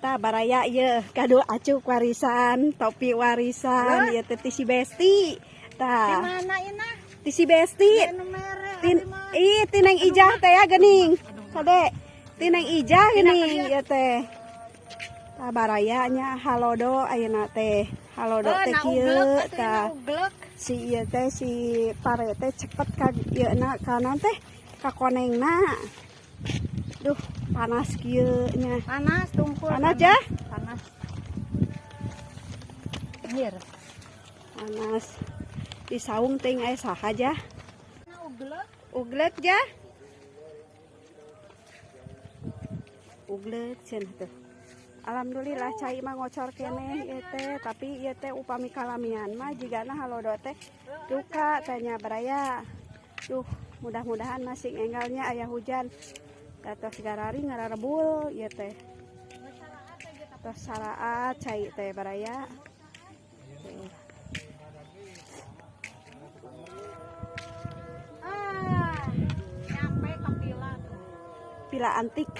Tah baraya ieu kado acuk warisan, topi warisan ieu teh ti si Besti. Tah. Di mana ina? Ti si Besti. Tin ih ti Neng Ijah teh ya geuning. Kade ti Neng Ijah geuning ieu teh. Tah baraya nya halodo ayeuna teh. Halodo teh kieu tah. Si ieu teh si pare teh cepet ka ieu na kanan teh ka konengna. Duh, panas kieu nya. Panas tungkul. Panas ya? Panas. Anjir. Panas. Di saung ting aya saha ja? Uglek. Uglek ja? Uglek cenah tuh. Alhamdulillah cai mah ngocor keneh ieu teh, tapi ieu teh upami kalamian mah jigana halodo teh duka tanya baraya. Duh, mudah-mudahan masih enggalnya aya hujan. Atos garari ngararebul ieu teh. Tos saraat cai teh baraya. Tuh. Ah, nyampe ke pila tuh. Pila antik.